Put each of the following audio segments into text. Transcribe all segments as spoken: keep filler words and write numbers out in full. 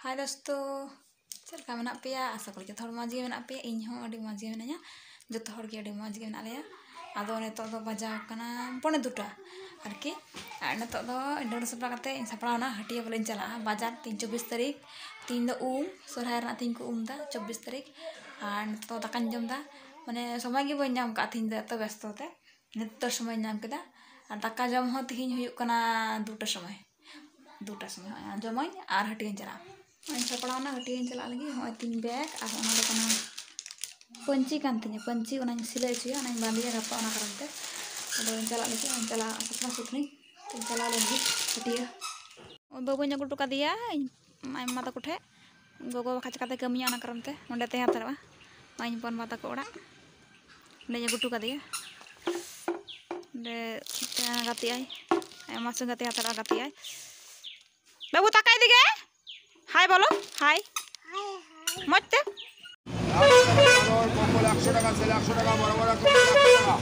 ᱦᱟᱭ ᱫᱳᱥᱛᱳ, ᱪᱮᱫ ᱞᱮᱠᱟ ᱢᱮᱱᱟᱜ ᱯᱮᱭᱟ? ᱟᱥᱟ ᱠᱚᱨᱮ ᱡᱚᱛᱚ ᱦᱚᱲ ᱢᱚᱡᱽ ᱜᱮ ᱢᱮᱱᱟᱜ ᱯᱮᱭᱟ᱾ ᱤᱧ ᱦᱚᱸ ᱟᱹᱰᱤ ᱢᱚᱡᱽ ᱜᱮ ᱢᱮᱱᱟᱹᱧᱟ, ᱡᱚᱛᱚ ᱦᱚᱲ ᱜᱮ ᱟᱹᱰᱤ ᱢᱚᱡᱽ ᱜᱮ ᱢᱮᱱᱟᱜ ᱞᱮᱭᱟ᱾ ᱟᱫᱚ ᱱᱤᱛᱚᱜ ᱫᱚ ᱵᱟᱡᱟᱣ ᱠᱟᱱᱟ ᱯᱚᱱᱮ ᱫᱩᱴᱟ ᱟᱨᱠᱤ᱾ ᱟᱨ ᱱᱤᱛᱚᱜ ᱫᱚ ᱰᱟᱹᱵᱽᱨᱟᱹ ᱥᱟᱯᱲᱟᱣ ᱠᱟᱛᱮ ᱤᱧ ᱥᱟᱯᱲᱟᱣ ᱮᱱᱟ, ᱦᱟᱹᱴᱭᱟᱹ ᱵᱚᱞᱮᱧ ᱪᱟᱞᱟᱜᱼᱟ ᱵᱟᱡᱟᱨ᱾ ᱛᱮᱦᱮᱧ ᱪᱚᱵᱵᱤᱥ ᱛᱟᱹᱨᱤᱠᱷ, ᱛᱮᱦᱮᱧ ᱫᱚ ᱩᱢ, ᱥᱚᱨᱦᱟᱭ ᱨᱮᱱᱟᱜ ᱛᱮᱦᱮᱧ ᱠᱚ ᱩᱢ ᱮᱫᱟ, ᱪᱚᱵᱵᱤᱥ ᱛᱟᱹᱨᱤᱠᱷ᱾ ᱟᱨ ᱱᱤᱛᱚᱜ ᱫᱚ ᱫᱟᱠᱟᱧ ᱡᱚᱢ ᱮᱫᱟ, ᱢᱟᱱᱮ ᱥᱚᱢᱚᱭ ᱜᱮ ᱵᱟᱹᱧ ᱧᱟᱢ ᱠᱟᱜᱼᱟ ᱛᱮᱦᱮᱧ ᱫᱚ, ᱮᱛᱚ ᱵᱮᱥᱛᱚ ᱛᱮ᱾ ᱱᱤᱛᱚᱜ ᱥᱚᱢᱚᱭ ᱧᱟᱢ ᱠᱮᱫᱟ᱾ ᱟᱨ ᱫᱟᱠᱟ ᱡᱚᱢ ᱦᱚᱸ ᱛᱮᱦᱮᱧ ᱦᱩᱭᱩᱜ ᱠᱟᱱᱟ ᱫᱩᱴᱟ ᱥᱚᱢᱚᱭ, ᱫᱩᱴᱟ ᱥᱚᱢᱚᱭ ᱦᱚᱸᱜᱼᱚᱭ ᱡᱚᱢᱟᱹᱧ ᱟᱨ ᱦᱟᱹᱴᱭᱟᱹᱧ ᱪᱟᱞᱟᱜᱼᱟ᱾ ᱱᱚᱜᱼᱚᱭ ᱥᱟᱯᱲᱟᱣ ᱮᱱᱟ ᱦᱟᱹᱴᱭᱟᱹᱧ ᱪᱟᱞᱟᱜ ᱞᱟᱹᱜᱤᱫ᱾ ᱦᱚᱸᱜᱼᱚᱭ ᱛᱤᱧ ᱵᱮᱜᱽ ᱟᱨ ᱚᱱᱟ ᱫᱚ ᱠᱟᱱᱟ ᱯᱟᱹᱧᱪᱤ ᱠᱟᱱ ᱛᱤᱧᱟᱹ, ᱯᱟᱹᱧᱪᱤ ᱚᱱᱟᱧ ᱥᱤᱞᱟᱹᱭ ᱦᱚᱪᱚᱭᱟ, ᱚᱱᱟᱧ ᱵᱟᱸᱫᱮᱭᱟ ᱜᱟᱯᱟ᱾ ᱚᱱᱟ ᱠᱟᱨᱚᱱ ᱛᱮ ᱟᱫᱚᱧ ᱪᱟᱞᱟᱜ ᱞᱟᱹᱜᱤᱫ, ᱚᱱᱟᱧ ᱪᱟᱞᱟᱜ ᱥᱟᱯᱲᱟᱣ ᱥᱟᱹᱛ ᱱᱟᱹᱧ᱾ ᱛᱤᱧ ᱪᱟᱞᱟᱣ ᱞᱮᱱ ᱜᱮ ᱦᱟᱹᱴᱭᱟᱹ᱾ ᱵᱟᱹᱵᱩᱧ ᱟᱹᱜᱩ ᱦᱚᱴᱚ ᱠᱟᱫᱮᱭᱟ ᱤᱧ ᱟᱭᱢᱟ ᱛᱟᱠᱚ ᱴᱷᱮᱱ, ᱜᱚᱜᱚ ᱵᱟᱠᱷᱟᱡ ᱪᱤᱠᱟᱛᱮ ᱠᱟᱹᱢᱤᱭᱟ, ᱚᱱᱟ ᱠᱟᱨᱚᱱ ᱛᱮ ᱱᱚᱸᱰᱮ ᱛᱟᱦᱮᱸ ᱦᱟᱛᱟᱲᱚᱜᱼᱟ᱾ ᱱᱚᱜᱼᱚᱭ ᱤᱧ ᱦᱚᱯᱚᱱ ᱵᱟ ᱛᱟᱠᱚ ᱚᱲᱟᱜ, ᱚᱸᱰᱮᱧ ᱟᱹᱜᱩ ᱦᱚᱴᱚ ᱠᱟᱫᱮᱭᱟ᱾ ᱚᱸᱰᱮ ᱜᱟᱛᱮᱜ ᱟᱭ, ᱟᱭᱢᱟ ᱥᱚᱸᱜᱮ ᱛᱮ ᱦᱟᱛᱟᱲᱚᱜᱼᱟ, ᱜᱟᱛᱮᱜ ᱟᱭ᱾ ᱵᱟᱹᱵᱩ, ᱛᱟᱠᱟ ᱤᱫᱤ ᱜᱮ᱾ হাই বলো, হাই। মরতে। একশো টাকা সেল, একশো টাকা, বড় বড় একশো টাকা।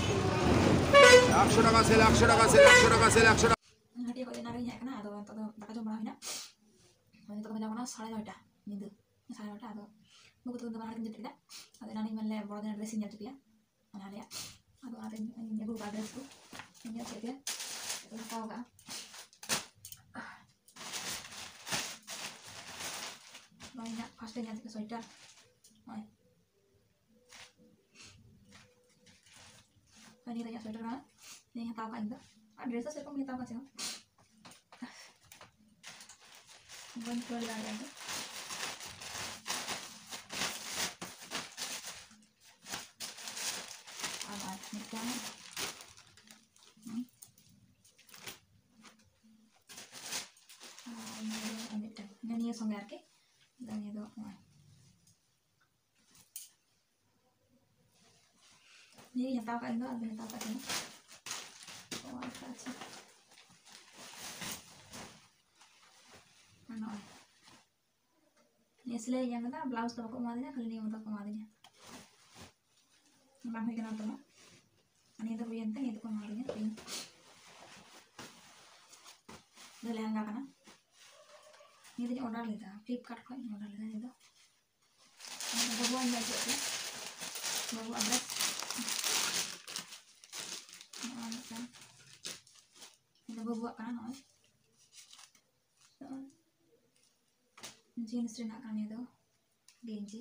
একশো টাকা সেল, একশো টাকা সেল, একশো টাকা সেল, একশো টাকা। ᱦᱟᱹᱴᱭᱟᱹ ᱠᱷᱚᱱ ᱮᱱᱟᱝ ᱨᱤᱧ ᱦᱮᱡ ᱟᱠᱟᱱᱟ, ᱟᱫᱚ ᱱᱤᱛᱚᱜ ᱫᱚ ᱫᱟᱠᱟ ᱡᱚᱢ ᱵᱟᱲᱟ ᱦᱩᱭᱱᱟ᱾ ᱱᱤᱛᱚᱜ ᱫᱚ ᱵᱟᱡᱟᱣ ᱠᱟᱱᱟ ᱥᱟᱲᱮ ᱱᱚᱭᱴᱟ ᱧᱤᱫᱟᱹ, ᱥᱟᱲᱮ ᱱᱚᱭᱴᱟ᱾ ᱟᱫᱚ ᱵᱟᱹᱵᱩ ᱛᱟᱠᱚ ᱫᱚ ᱵᱟᱦᱨᱮ ᱠᱤᱱ ᱡᱟᱹᱯᱤᱫ ᱠᱮᱫᱟ᱾ ᱟᱫᱚ ᱮᱱᱟᱝ ᱤᱧ ᱢᱮᱱ ᱞᱮᱫ ᱵᱚᱲᱚ ᱫᱤᱱ ᱰᱨᱮᱥ ᱤᱧ ᱧᱮᱞ ᱦᱚᱪᱚ ᱯᱮᱭᱟ᱾ ᱚᱱᱟ ᱨᱮᱭᱟᱜ ᱟᱫᱚ ᱚᱱᱟᱛᱮ ᱤᱧ ᱟᱹᱜᱩ ᱠᱟᱜᱼᱟ ᱰᱨᱮᱥ ᱠᱚ, ᱤᱧ ᱧᱮᱞ ᱠᱮᱫ ᱜᱮᱭᱟ, ᱦᱟᱛᱟᱣ ᱠᱟᱜᱼᱟ᱾ ᱱᱚᱜᱼᱚᱭ ᱤᱧᱟᱹᱜ ᱯᱷᱟᱥᱴ ᱧᱮᱞ ᱠᱮᱫ ᱥᱳᱭᱮᱴᱟᱨ, ᱱᱚᱜᱼᱚᱭ ᱱᱤᱭᱟᱹ ᱫᱚ ᱤᱧᱟᱹᱜ ᱥᱳᱭᱮᱴᱟᱨ ᱠᱟᱱᱟ, ᱱᱤᱭᱟᱹᱧ ᱦᱟᱛᱟᱣ ᱠᱟᱜᱼᱟ ᱤᱧ ᱫᱚ᱾ ᱟᱨ ᱰᱨᱮᱥ ᱫᱚ ᱥᱮᱨᱚᱠᱚᱢ ᱵᱟᱹᱧ ᱦᱟᱛᱟᱣ ᱠᱟᱜᱼᱟ ᱪᱮᱫ ᱦᱚᱸ, ᱵᱟᱹᱧ ᱠᱷᱩᱞᱟᱹᱣ ᱫᱟᱲᱮᱭᱟᱜᱼᱟ᱾ ᱟᱨ ᱢᱤᱫᱴᱟᱝ, ᱦᱩᱸ᱾ ᱟᱨ ᱱᱤᱭᱟᱹ ᱫᱚ ᱢᱤᱫᱴᱟᱝ, ᱱᱤᱭᱟᱹ ᱥᱚᱸᱜᱮ ᱟᱨᱠᱤ᱾ ᱱᱤᱭᱟᱹ ᱫᱚ ᱱᱚᱜᱼᱚᱭ᱾ ᱱᱤᱭᱟᱹᱧ ᱦᱟᱛᱟᱣ ᱠᱟᱜ ᱤᱧ ᱫᱚ, ᱟᱨ ᱵᱟᱹᱧ ᱦᱟᱛᱟᱣ ᱠᱟᱜ ᱛᱤᱧᱟᱹ᱾ ᱚ, ᱟᱪᱪᱷᱟ, ᱟᱪᱪᱷᱟ᱾ ᱱᱚᱜᱼᱚᱭ᱾ ᱱᱤᱭᱟᱹ ᱥᱤᱞᱟᱹᱭ ᱤᱧ ᱮᱢ ᱠᱟᱫᱟ, ᱵᱞᱟᱣᱩᱡᱽ ᱫᱚ ᱵᱟᱠᱚ ᱮᱢᱟᱫᱤᱧᱟ, ᱠᱷᱟᱹᱞᱤ ᱱᱤᱭᱟᱹ ᱢᱚᱛᱚ ᱠᱚ ᱮᱢᱟᱫᱤᱧᱟ᱾ ᱵᱟᱝ ᱦᱩᱭ ᱠᱟᱱᱟ ᱛᱟᱢᱟ᱾ ᱱᱤᱭᱟᱹ ᱫᱚ ᱦᱩᱭᱮᱱ ᱛᱮ, ᱱᱤᱭᱟᱹ ᱫᱚᱠᱚ ᱮᱢᱟᱫᱤᱧᱟ ᱯᱮᱱᱴ᱾ ᱫᱚ ᱞᱮᱦᱮᱝᱜᱟ ᱠᱟᱱᱟ᱾ ᱱᱤᱭᱟᱹ ᱫᱚᱧ ᱚᱰᱟᱨ ᱞᱮᱫᱟ, ᱯᱷᱞᱤᱯᱠᱟᱨᱴ ᱠᱷᱚᱱ ᱤᱧ ᱚᱰᱟᱨ ᱞᱮᱫᱟ ᱱᱤᱭᱟᱹ ᱫᱚ᱾ ᱵᱟᱹᱵᱩᱣᱟᱜ ᱤᱧ ᱚᱡᱚᱜ ᱠᱮᱫᱟ, ᱵᱟᱹᱵᱩᱣᱟᱜ ᱰᱨᱮᱥ᱾ ᱱᱚᱜᱼᱚᱭ ᱢᱤᱫᱴᱟᱝ, ᱱᱤᱭᱟᱹ ᱫᱚ ᱵᱟᱹᱵᱩᱣᱟᱜ ᱠᱟᱱᱟ, ᱱᱚᱜᱼᱚᱭ᱾ ᱱᱚᱜᱼᱚᱭ ᱡᱤᱱᱥ ᱨᱮᱱᱟᱜ ᱠᱟᱱᱟ ᱱᱤᱭᱟᱹ ᱫᱚ, ᱜᱮᱧᱡᱤ᱾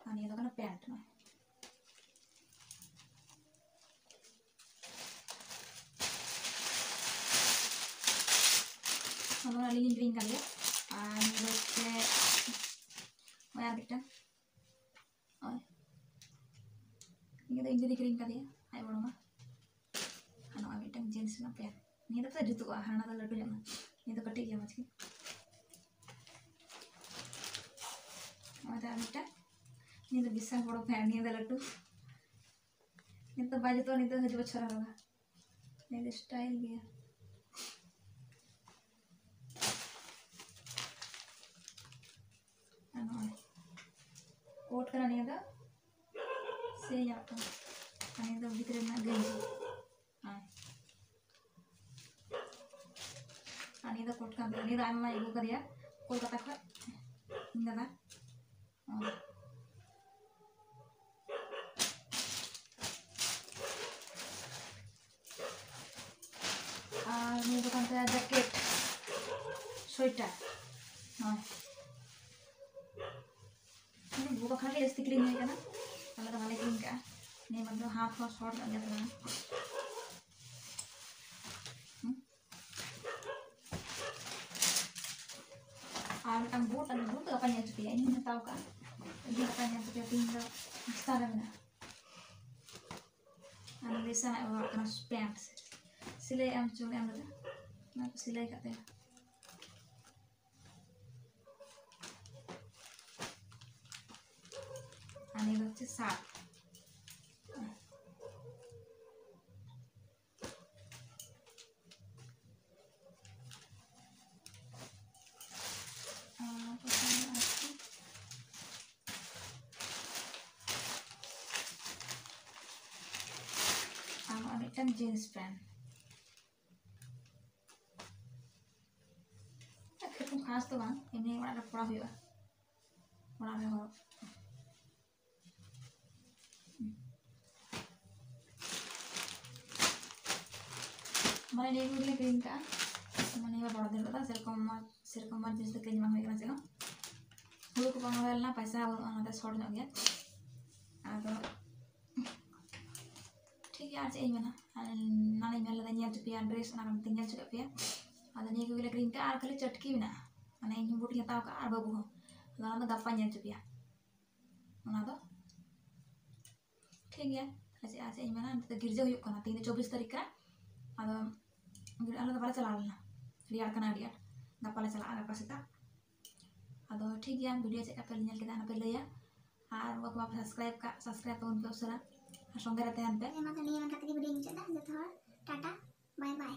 ᱟᱨ ᱱᱤᱭᱟᱹ ᱫᱚ ᱠᱟᱱᱟ ᱯᱮᱱᱴ, ᱱᱚᱜᱼᱚᱭ᱾ ᱱᱚᱣᱟ ᱫᱚ ᱟᱹᱞᱤᱧ ᱞᱤᱧ ᱠᱤᱨᱤᱧ ᱠᱟᱫ ᱜᱮᱭᱟ᱾ ᱟᱨ ᱱᱤᱭᱟᱹ ᱫᱚ ᱦᱚᱪᱪᱷᱮ, ᱱᱚᱜᱼᱚᱭ ᱟᱨ ᱢᱤᱫᱴᱟᱝ, ᱱᱚᱜᱼᱚᱭ᱾ ᱱᱤᱭᱟᱹ ᱫᱚ ᱤᱧ ᱫᱤᱫᱤ ᱠᱤᱨᱤᱧ ᱠᱟᱫᱮᱭᱟ, ᱟᱡ ᱵᱚᱲᱚ ᱢᱟ᱾ ᱟᱨ ᱱᱚᱜᱼᱚᱭ ᱢᱤᱫᱴᱟᱝ ᱡᱤᱱᱥ ᱨᱮᱱᱟᱜ ᱯᱮᱱᱴ᱾ ᱱᱤᱭᱟᱹ ᱫᱚ ᱯᱟᱥᱮᱡ ᱡᱩᱛᱩᱜᱼᱟ, ᱦᱟᱱᱟ ᱫᱚ ᱞᱟᱹᱴᱩ ᱧᱚᱜ ᱱᱟ᱾ ᱱᱤᱭᱟᱹ ᱫᱚ ᱠᱟᱹᱴᱤᱡ ᱜᱮᱭᱟ ᱢᱚᱡᱽ ᱜᱮ᱾ ᱱᱚᱜᱼᱚᱭ ᱫᱚ ᱟᱨ ᱢᱤᱫᱴᱟᱝ᱾ ᱱᱤᱭᱟᱹ ᱫᱚ ᱵᱤᱥᱟᱞ ᱵᱚᱲᱚ ᱯᱮᱱᱴ, ᱱᱤᱭᱟᱹ ᱫᱚ ᱞᱟᱹᱴᱩ᱾ ᱱᱤᱛᱚᱜ ᱵᱟᱭ ᱡᱩᱛᱩᱜᱼᱟ, ᱱᱤᱛᱚᱜ ᱦᱤᱡᱩᱜ ᱵᱚᱪᱷᱚᱨ ᱦᱚᱨᱚᱜᱟ᱾ ᱱᱤᱭᱟᱹ ᱫᱚ ᱥᱴᱟᱭᱤᱞ ᱜᱮᱭᱟ᱾ ᱟᱨ ᱱᱚᱜᱼᱚᱭ ᱠᱳᱴ ᱠᱟᱱᱟ ᱱᱤᱭᱟᱹ ᱫᱚ, ᱥᱮ ᱧᱮᱞᱚᱜ ᱠᱟᱱᱟ᱾ ᱟᱨ ᱱᱤᱭᱟᱹ ᱫᱚ ᱵᱷᱤᱛᱨᱤ ᱨᱮᱱᱟᱜ ᱜᱮᱧᱡᱤ᱾ ᱦᱮᱸ᱾ ᱟᱨ ᱱᱤᱭᱟᱹ ᱫᱚ ᱠᱳᱴ ᱠᱟᱱ ᱛᱟᱭᱟ᱾ ᱱᱤᱭᱟᱹ ᱫᱚ ᱟᱭᱢᱟᱭ ᱟᱹᱜᱩ ᱠᱟᱫᱮᱭᱟ ᱠᱳᱞᱠᱟᱛᱟ ᱠᱷᱚᱱ, ᱤᱧ ᱫᱟᱫᱟ᱾ ᱦᱮᱸ᱾ ᱟᱨ ᱱᱤᱭᱟᱹ ᱫᱚ ᱠᱟᱱ ᱛᱟᱭᱟ ᱡᱮᱠᱮᱴ, ᱥᱳᱭᱮᱴᱟᱨ᱾ ᱦᱳᱭ᱾ ᱱᱤᱭᱟᱹ ᱵᱟᱹᱵᱩ ᱵᱟᱠᱷᱨᱟ ᱜᱮ ᱡᱟᱹᱥᱛᱤ ᱠᱤᱨᱤᱧ ᱦᱩᱭ ᱠᱟᱱᱟ, ᱟᱞᱮ ᱫᱚ ᱵᱟᱞᱮ ᱠᱤᱨᱤᱧ ᱠᱟᱜᱼᱟ᱾ ᱱᱤᱭᱟᱹ ᱵᱟᱨ ᱫᱚ ᱦᱟᱯ ᱦᱚᱸ ᱥᱚᱨᱴ ᱧᱚᱜ ᱜᱮᱭᱟ ᱛᱷᱚᱲᱟ᱾ ᱦᱩᱸ᱾ ᱟᱨ ᱢᱤᱫᱴᱟᱝ ᱵᱩᱴ, ᱟᱨ ᱵᱩᱴ ᱫᱚ ᱜᱟᱯᱟᱧ ᱧᱮᱞ ᱦᱚᱪᱚ ᱯᱮᱭᱟ, ᱤᱧ ᱦᱚᱸᱧ ᱦᱟᱛᱟᱣ ᱠᱟᱜᱼᱟ᱾ ᱤᱧ ᱦᱚᱸ ᱜᱟᱯᱟᱧ ᱧᱮᱞ ᱦᱚᱪᱚ ᱯᱮᱭᱟ, ᱛᱤᱦᱤᱧ ᱫᱚ ᱪᱮᱛᱟᱱ ᱨᱮ ᱢᱮᱱᱟᱜᱼᱟ᱾ ᱟᱨ ᱱᱚᱰᱮ ᱥᱟᱱᱟ ᱮᱢ ᱠᱟᱱᱟ ᱯᱮᱱᱴ᱾ ᱥᱤᱞᱟᱹᱭ ᱮᱢ ᱦᱚᱪᱚ ᱮᱢ ᱞᱮᱫᱟ, ᱚᱱᱟ ᱠᱚ ᱥᱤᱞᱟᱹᱭ ᱠᱟᱜ ᱛᱟᱭᱟ᱾ ᱟᱨ ᱱᱤᱭᱟᱹ ᱫᱚ ᱦᱚᱪᱪᱷᱮ ᱥᱟᱨᱴ᱾ ᱟᱨ ᱯᱨᱚᱛᱷᱚᱢ ᱫᱚ ᱟᱨᱠᱤ ᱟᱨ ᱱᱚᱜᱼᱚᱭ ᱢᱤᱫᱴᱟᱝ ᱡᱤᱱᱥ ᱯᱮᱱᱴ᱾ ᱟᱥ ᱫᱚ ᱵᱟᱝ, ᱮᱢᱱᱤ ᱚᱲᱟᱜ ᱨᱮ ᱯᱚᱲᱟ ᱦᱩᱭᱩᱜᱼᱟ, ᱚᱲᱟᱜ ᱨᱮ ᱦᱚᱨᱚᱜ᱾ ᱢᱟᱱᱮ ᱱᱤᱭᱟᱹ ᱠᱚᱜᱮᱞᱮ ᱠᱤᱨᱤᱧ ᱠᱟᱜᱼᱟ᱾ ᱢᱟᱱᱮ ᱱᱤᱭᱟᱹ ᱵᱟᱨ ᱵᱟᱲᱟ ᱫᱟᱲᱮᱭᱟᱜᱼᱟ, ᱥᱮᱨᱚᱠᱚᱢ ᱢᱚᱡᱽ, ᱥᱮᱨᱚᱠᱚᱢ ᱢᱚᱡᱽ ᱡᱤᱱᱤᱥ ᱫᱚ ᱠᱤᱨᱤᱧ ᱵᱟᱝ ᱦᱩᱭ ᱠᱟᱱᱟ ᱪᱮᱫ ᱦᱚᱸ᱾ ᱦᱩᱲᱩ ᱠᱚ ᱵᱟᱝ ᱨᱚᱦᱚᱭ ᱞᱮᱱᱟ, ᱯᱚᱭᱥᱟ ᱵᱟᱹᱱᱩᱜᱼᱟ, ᱚᱱᱟᱛᱮ ᱥᱚᱨᱴ ᱧᱚᱜ ᱜᱮᱭᱟ᱾ ᱟᱫᱚ ᱴᱷᱤᱠ ᱜᱮᱭᱟ, ᱟᱨ ᱪᱮᱫ ᱤᱧ ᱢᱮᱱᱟ, ᱟᱨ ᱚᱱᱟᱧ ᱢᱮᱱ ᱞᱮᱫᱟ ᱧᱮᱞ ᱦᱚᱪᱚ ᱯᱮᱭᱟ ᱰᱨᱮᱥ, ᱚᱱᱟ ᱠᱟᱨᱚᱱ ᱛᱮ ᱧᱮᱞ ᱦᱚᱪᱚ ᱠᱮᱫ ᱯᱮᱭᱟ᱾ ᱟᱫᱚ ᱱᱤᱭᱟᱹ ᱠᱚᱜᱮᱞᱮ ᱠᱤᱨᱤᱧ ᱠᱟᱜᱼᱟ, ᱟᱨ ᱠᱷᱟᱹᱞᱤ ᱪᱟᱹᱴᱠᱤ ᱢᱮᱱᱟᱜᱼᱟ, ᱢᱟᱱᱮ ᱤᱧ ᱵᱩᱴ ᱤᱧ ᱦᱟᱛᱟᱣ ᱠᱟᱜᱼᱟ ᱟᱨ ᱵᱟᱹᱵᱩ ᱦᱚᱸ᱾ ᱟᱫᱚ ᱚᱱᱟ ᱫᱚ ᱜᱟᱯᱟ ᱧᱮᱞ ᱦᱚᱪᱚ ᱯᱮᱭᱟ᱾ ᱚᱱᱟ ᱫᱚ ᱴᱷᱤᱠ ᱜᱮᱭᱟ᱾ ᱛᱟᱦᱞᱮ ᱪᱮᱫ, ᱟᱨ ᱪᱮᱫ ᱤᱧ ᱢᱮᱱᱟ, ᱱᱤᱛᱚᱜ ᱫᱚ ᱜᱤᱨᱡᱟᱹ ᱦᱩᱭᱩᱜ ᱠᱟᱱᱟ, ᱛᱮᱦᱮᱧ ᱫᱚ ᱪᱚᱵᱵᱤᱥ ᱛᱟᱹᱨᱤᱠᱷ ᱠᱟᱱᱟ᱾ ᱟᱫᱚ ᱟᱞᱮ ᱫᱚ ᱵᱟᱞᱮ ᱪᱟᱞᱟᱣ ᱞᱮᱱᱟ, ᱨᱮᱭᱟᱲ ᱠᱟᱱᱟ ᱟᱹᱰᱤ ᱟᱸᱴ᱾ ᱜᱟᱯᱟ ᱞᱮ ᱪᱟᱞᱟᱜᱼᱟ, ᱜᱟᱯᱟ ᱥᱮᱛᱟᱜ᱾ ᱟᱫᱚ ᱴᱷᱤᱠ ᱜᱮᱭᱟ, ᱵᱷᱤᱰᱤᱭᱳ ᱪᱮᱫ ᱞᱮᱠᱟ ᱯᱮ ᱧᱮᱞ ᱠᱮᱫᱟ, ᱚᱱᱟ ᱯᱮ ᱞᱟᱹᱭᱟ᱾ ᱟᱨ ᱚᱠᱚᱭ ᱠᱚ ᱵᱟᱯᱮ ᱥᱟᱵᱥᱠᱨᱟᱭᱤᱵ ᱠᱟᱜ, ᱥᱟᱵᱥᱠᱨᱟᱭᱤᱵ ᱛᱟᱵᱚᱱ ᱯᱮ ᱩᱥᱟᱹᱨᱟ, ᱟᱨ ᱥᱚᱸᱜᱮ ᱨᱮ ᱛᱟᱦᱮᱱ ᱯᱮ᱾ ᱦᱮᱸ, ᱢᱟ ᱛᱟᱦᱞᱮ ᱱᱤᱭᱟᱹ ᱢᱮᱱ ᱠᱟᱛᱮ ᱜᱮ ᱵᱷᱤᱰᱤᱭᱳ ᱢᱩᱪᱟᱹᱫ ᱫᱟ᱾ ᱡᱚᱛᱚ ᱦᱚᱲ ᱴᱟᱴᱟ, ᱵᱟᱭ ᱵᱟᱭ᱾